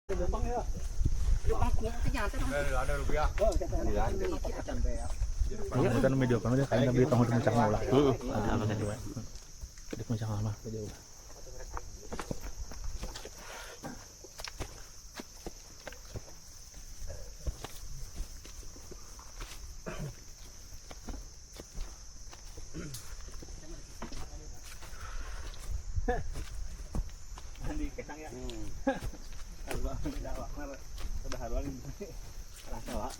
Kita video kan udah kayak beli tong di puncak ulah. Heeh. Apa tadi? Di puncak mah jauh. Di kesang ya. Udah haruan rasa Pak.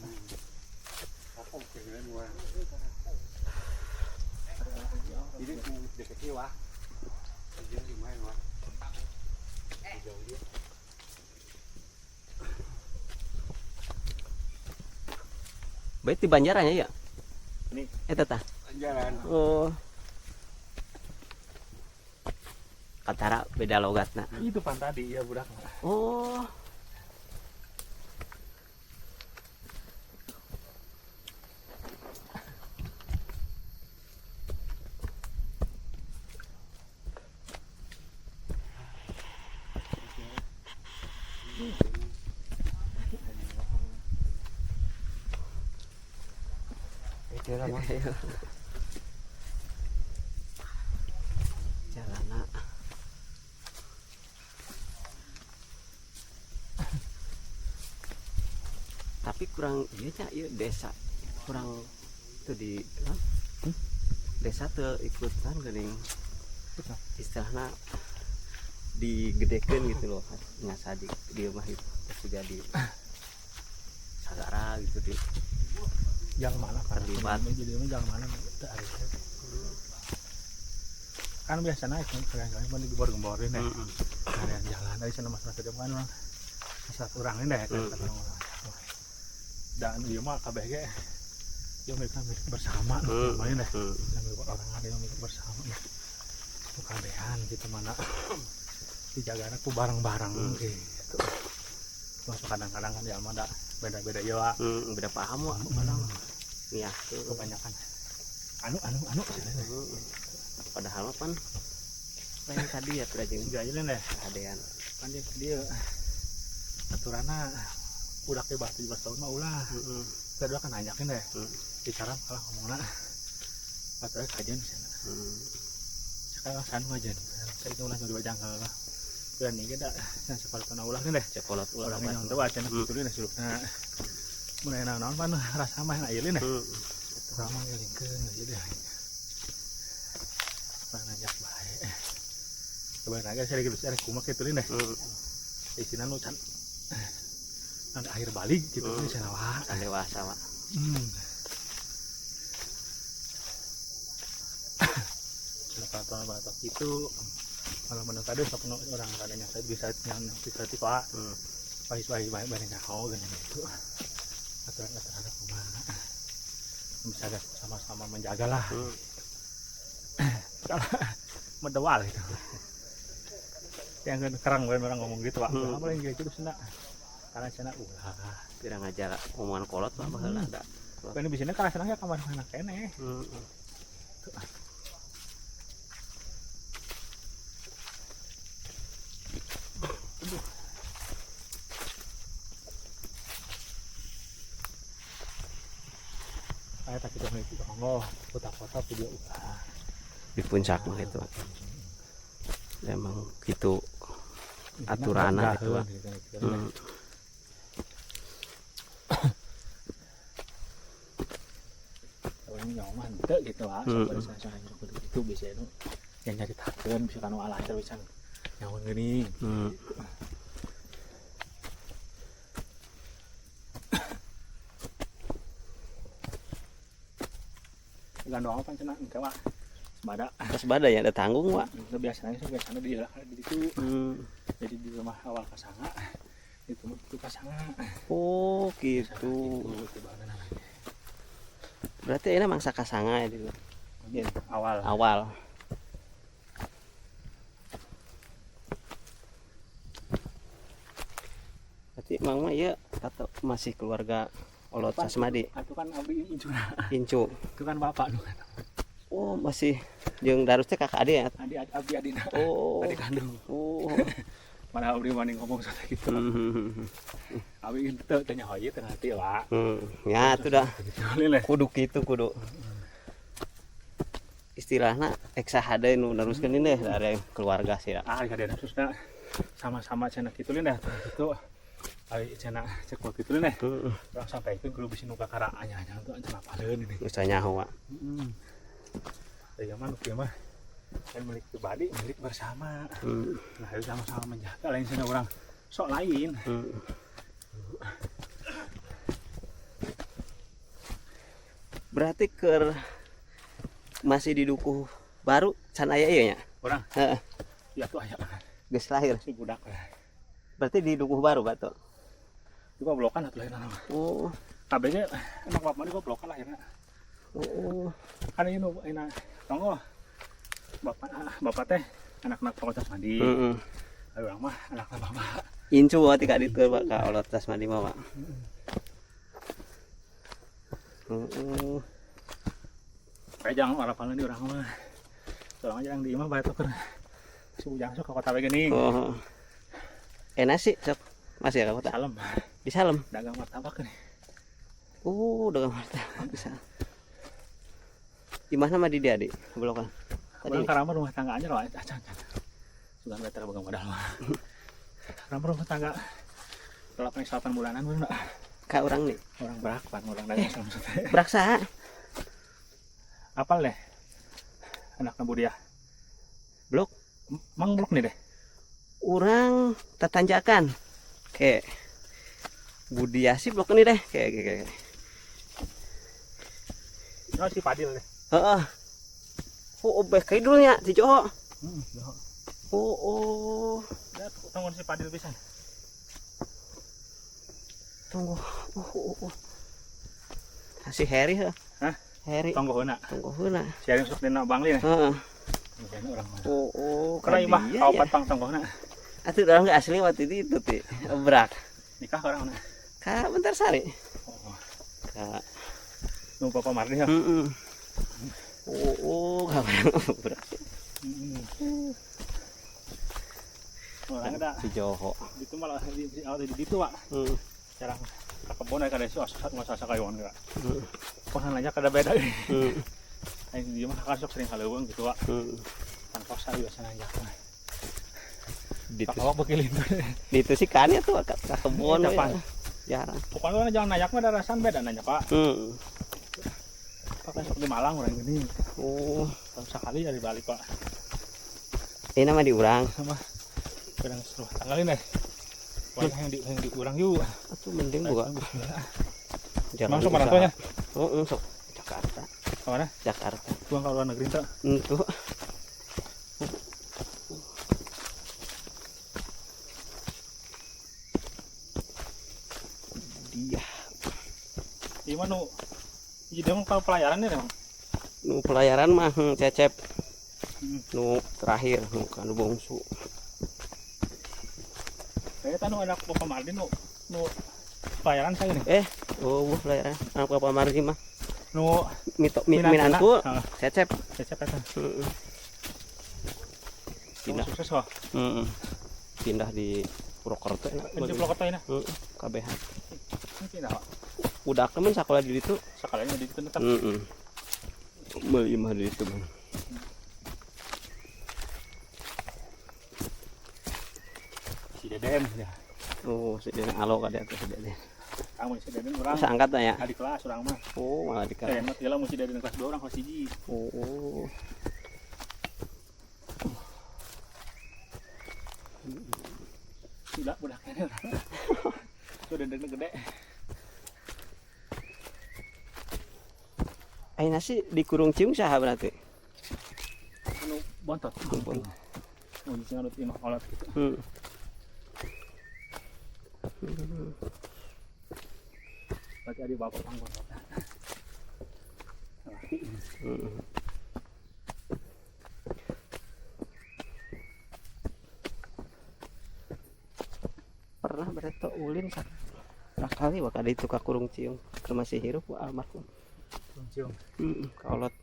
Baik di Banjarannya ya? Ini. Eta tah. Banjaran. Oh. Katara beda logatna. Itu pan tadi ya budak. Oh. Jalana. Tapi kurang iya nya ieu desa kurang teu di desa teu ikutan geuning istilahna digedekeun gitu loh ngasa di dieu mah gitu terus juga di sagara gitu di Jalan mana Pak? Terlibat. Jadi mah jalan mana teu ari. Kan biasanya kalian-kalian kan digembor-gemborin ya. Kalian jalan dari sana masalah tadi kan orang masalah orang ini deh kata orang. Dan dia mah kabeh ge dia mereka milik bersama lumayan deh. Milik orang ada yang milik bersama. Itu kabehan gitu mana dijagana ku bareng-bareng gitu. Masuk kadang-kadang kan ya mah da beda-beda ya Wak. Beda paham Wak. Iya, Kebanyakan anu anu anu Padahal mah pan lain tadi ya sudah jeung juga aja deh. kahadean. Kan dia dia aturanna udah ke bah 17 tahun mah ulah. Kedua kan nanyakin deh. Bicara malah ngomongna. Aturannya kajian sana. Sekarang san wajan. Saya itu ulah coba jangkal lah. Dan ini kita yang sekolah tanah ulah nih deh. Sekolah ulah Orang yang tahu aja nak gitu deh sulukna. Mun aya naon pan rasa mah enak ieu deh. Rama ngelingkeun jadi deh. Pan nanjak bae. Coba naga saya lagi bisa kumaha kitu deh. Isina nu can nanti akhir balik gitu di sana wah. Can dewasa Wak. Lepas batok itu malah menurut tadi sok orang kadanya saya bisa yang bisa tipe Pak. Baik baik baik baik nyaho gini gitu. Aturan aturan kumaha. Bisa sama-sama menjaga lah. Medewal gitu. Yang kerang orang ngomong gitu Pak. Apa yang gitu sana. Karena sana ulah. Kira ngajar omongan kolot Pak baheula da. Kan di sini karena senang ya kamar mana kene. Kayak tak kita memiliki oh, kota-kota video ulah. Di puncak mah itu. Emang gitu aturanna gitu Pak. Nyaman teu gitu ah. Sampai saya itu bisa itu yang nyaritakeun bisa kanu alah teh bisa nyawan geuning. Gandong apa cenah engke Wak. Sebada. Sebada ya ada tanggung Wak. Itu biasanya sih biasanya di di situ. Jadi di rumah awal kasanga itu kasanga. Oh gitu. Berarti ini mangsa kasanga ya dulu. Iya, awal. Awal. Berarti Mang mah ieu atau masih keluarga Olot Sasmadi? Itu kan abdi incu. Incu. Itu kan bapak nu. Oh, masih jeung Darus teh kakak adik ya? Adik abdi adina. Oh. Adik kandung. Oh. Padahal abdi mah ngomong sote gitu. Abi teu teu nyaho ieu teu ngarti lah. Ya itu dah. Gitu Kudu kitu kudu. Istilahna ek saha deui nu neruskeun ini deh dari keluarga sih. Ah, kadang khususnya sama-sama cenah kitu lin dah gitu. Ari cenah cek waktu itu lin deh. Urang sampai itu kudu bisi nu kakara anya-anya tuh cenah apaleun ini. Geus nyaho, Wak. Heeh. Ieu mah nu kieu mah lain milik pribadi, milik bersama. Nah, harus sama-sama menjaga lain cenah urang sok lain. Berarti keur masih di dukuh baru can aya ieu nya? Urang. Heeh. Ya tuh aya. Geus lahir. Si budak. Berarti di dukuh baru batu. Di goblokan atuh lahirna mah. Oh. Kabehnya anak bapak di goblokan lahirna. Oh. Kan ieu nu enak tonggo. Bapak bapak teh anak-anak tonggo tas mandi. Heeh. Ayo urang mah anak bapak. Incu wae ka ditu Pak ka olot tas mandi mah, Pak. Heeh. Kayak jangan harapan di urang mah. Soalnya jangan di imah bae tuh keur si Ujang sok ke kota we geuning. Oh. Enak sih, sok. Masih ya ke kota? Salem. Di Salem. Dagang martabak nih. Oh, dagang martabak bisa. Di mana mah di dia, Dik? Belokan. Tadi. Urang karama rumah tangga aja loh, acan. Sugan better boga modal mah. Karama rumah tangga 8 bulanan urang dah. Ka urang nih. Urang berak pan urang dagang sama sate. Berak saha? Apal deh. Anak Bu dia. Blok. Mang blok nih deh. Urang tatanjakan. Kayak Budia sih blok ini deh. Kayak kayak. Oh, si Padil deh. Heeh. Oh, obeh kayak dulu nya si Joho. Heeh, Joho. Oh, oh. Ya, tunggu si Padil pisan. Tunggu. Oh, oh, oh. Si Harry heuh. Hah? Harry. Tunggu heuna. Tunggu heuna. Si Harry sok dina Bangli nih. Heeh. Orang. Oh, oh, karena imah ya. kaopat pang tonggohna. Atuh urang ge asli waktu itu ti. Berak. Nikah orang mana? Ka bentar sari. Oh. Ka Nu Bapak Mardi ya. Heeh. Oh, oh, ka urang berak. Heeh. Orang ada Si Joho. Itu malah di di ditu, Pak. Heeh. Jarang ka kebon aya kada sih asa asa kayuan geura. Heeh. Kosan aja kada beda. Heeh. Aing di mah kan sok sering haleuweung gitu, Pak. Heeh. Pan kosan biasa nanjak mah. Ditu. Pakawak beuki lintu. Ditu sih kan ya tuh ka kebon Iya, we. pan. Jarang. Pokoknya jangan nanjak mah darasan beda nanjak, Pak. Heeh. Pak sok di Malang urang gini. Oh, Tahun sekali dari Bali, Pak. ini nama di urang. Sama kurang seru tanggalin deh. Wah, yang di urang yuk. Atuh mending buka. Jangan Masuk mana tuh nya? Heeh, sok Jakarta. Kemana? Jakarta. Buang ke luar negeri tuh. Entu. Dia Gimana nu? Jadi emang kalau pelayaran nih emang. Nu pelayaran mah Cecep. Nu terakhir nu kan bungsu. Kayaknya nu anak Bapak Mardi nu pelayaran saya nih. Oh, pelayaran anak Bapak Mardi mah. Nu mito minantu Cecep. Cecep eta. Heeh. Pindah. Sukses kok. Heeh. Pindah di Purwokerto enak. Di Purwokerto enak. Heeh, KBH. Pindah, Pak. Udah temen sekolah di ditu. Sekolahnya di ditu tetap. Heeh. Meuli mah di ditu, Bang. Si Deden ya. Oh, si Deden alo ka dieu si Deden. Kamu si Deden urang. Seangkat ya? Adik kelas urang mah. Oh, malah adik kelas. Deden mah tila mun si Deden kelas 2 urang kelas 1. Oh. Gila budak kene. Tuh Deden gede. Ayeuna sih di Kurung Ciung saha berarti? Anu bontot. Bontot. Nu jeung anu imah kolot gitu. Berarti ada bapak pang bontot. Pernah berarti ulin sakali waktu ada itu ka Kurung Ciung keur masih hirup almarhum. Kurung Ciung. Kolot.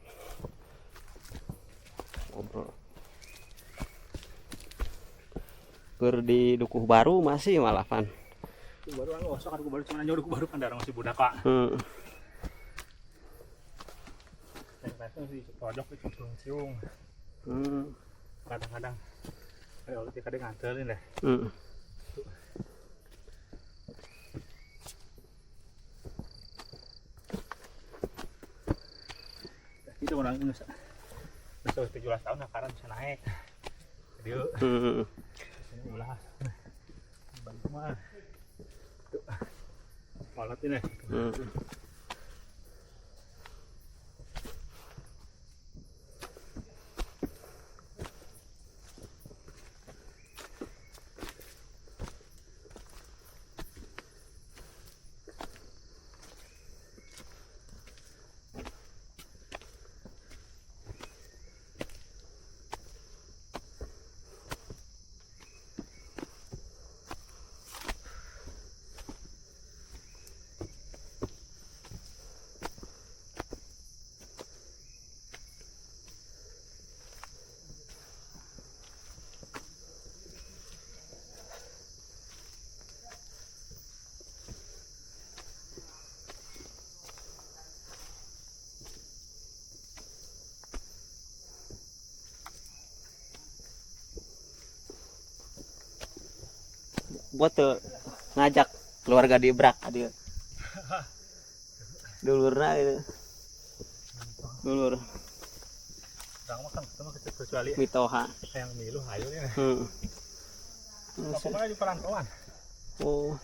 Ngobrol. Keur di Dukuh Baru masih malah pan. Dukuh Baru anu osok Dukuh Baru cuma nanya Dukuh Baru kan darah masih budak Pak. Itu sih pojok itu ciung. Kadang-kadang ayo kadang nganterin deh. Itu orang ini bisa 17 tahun nah sekarang bisa naik. Jadi ulah. Bantu mah. Tuh. Kolot ini. Buat tuh ngajak keluarga di Brak dia. Dulurna itu. Dulur. Urang mah kan ketemu kecuali mitoha. Yang milu hayu ya. Pokoknya di perantauan. Oh.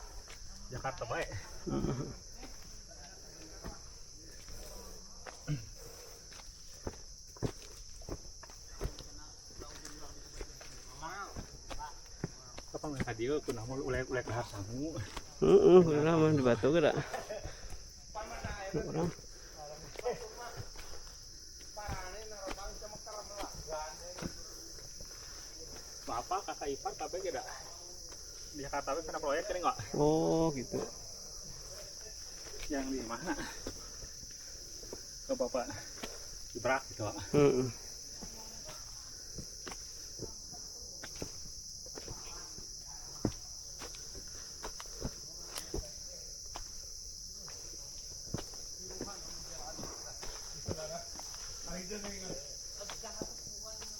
Jakarta baik. Apa mereka dia kunaon ulek-ulek lahar sangu. Heeh, kunaon mah di batu geura. Urang. Bapak, kakak ipar kabeh ge da. Di Jakarta we kena proyek ini enggak? Oh, gitu. Yang di mana? Ke bapak Ibrak gitu, Pak. Heeh.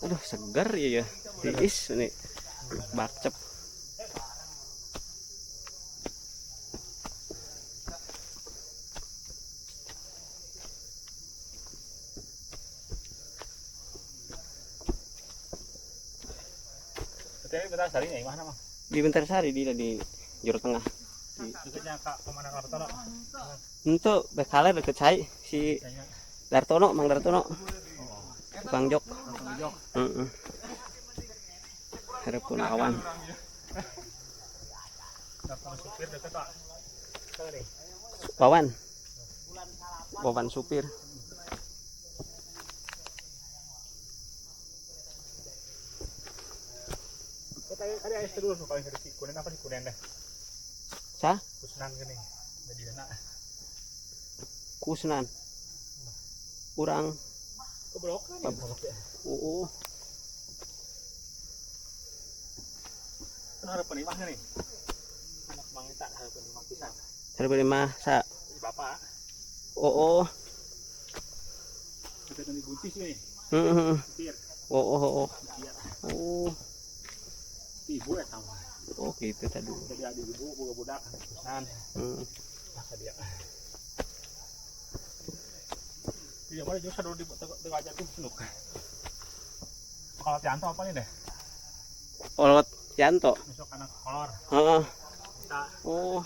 Aduh, segar ya ya. Tiis ini. Bakcep. Tapi Bentarsari nih, mana mah? Di Bentarsari di Juru Tengah. Dekatnya Kak Komandan Lartono. Untuk bekaler deket cai si Dartono, Mang Dartono. Tukang jok. Heeh. Hareupeun awan. Dartono supir deket Pak. Wawan. Wawan supir. Tadi ada dulu kalau yang dari Kunen apa di Kunen deh? Sah? Kusnan gini. Mediana. Kusnan. Urang. Keblokan ya. Oo. Kan harapan imah nih. Anak Bang Eta harapan imah pisan. Harapan imah sa. Bapak. Oo. Kita nanti buncis nih. Heeh. Supir. Oo. Iya. Oh. Ibu ya sama. Oh gitu tadi. Jadi adik ibu boga budak Kusnan. Nah, dia. Iya, mana justru dulu di wajah tuh senuk. Kalau Yanto apa nih deh? Kolot Yanto. Besok anak kolor. Heeh. Kita. Oh.